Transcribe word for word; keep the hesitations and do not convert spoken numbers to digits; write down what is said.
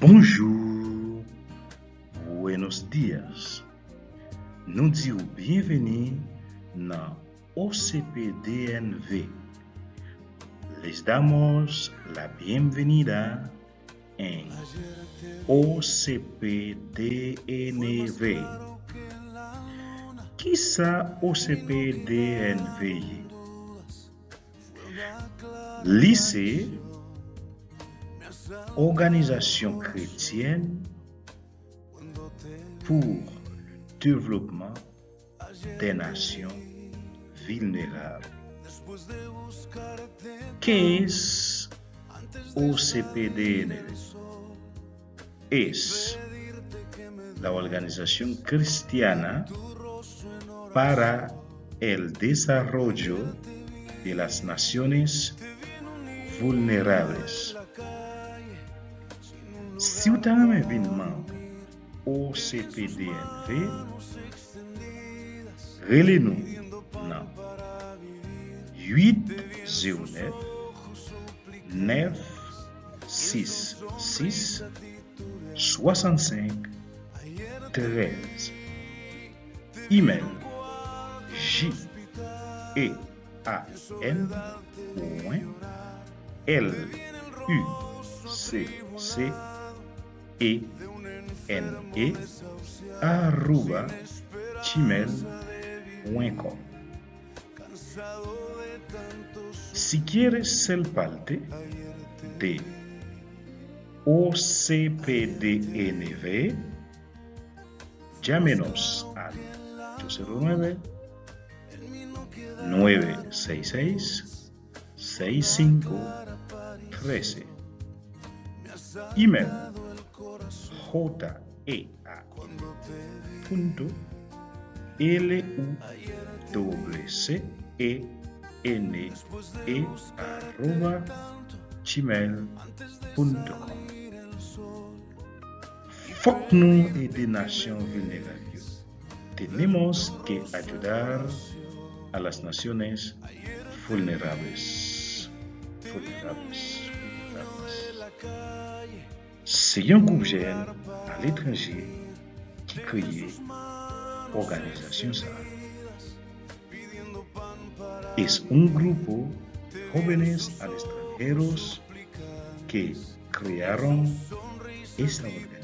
Bonjour, buenos días. Nou di w byenveni nan O C P D N V. Les damos la bienvenida en O C P D N V. Kisa O C P D N V ye? Li se Òganizasyon Kretyèn pou Devlopman dè Nasyon Vilnerab. ¿Qué es O C P D N V? Es la organización cristiana para el desarrollo de las naciones vulnerables. Si w ta renmen vin manm O C P D N V, rele nou nan uit zewo nèf, nèf sis sis, swasannsenk trèz. Email J E A N pwen L U C C E N E arroba gmail pwen com. Si quieres ser parte de O C P D N V, llámenos al ocho cero nueve, nueve seis seis, seis cinco trece. Email J E A N punto L U W C E N E arroba gmail punto com. Fòk nou ede nasyon vilnerab yo. Tenemos que ayudar a las naciones vulnerables. Vulnerables. Vulnerables. Se yon gwoup jèn aletranje ki kreye òganizasyon sa a. Es un grupo de jóvenes al extranjeros que crearon esta organización.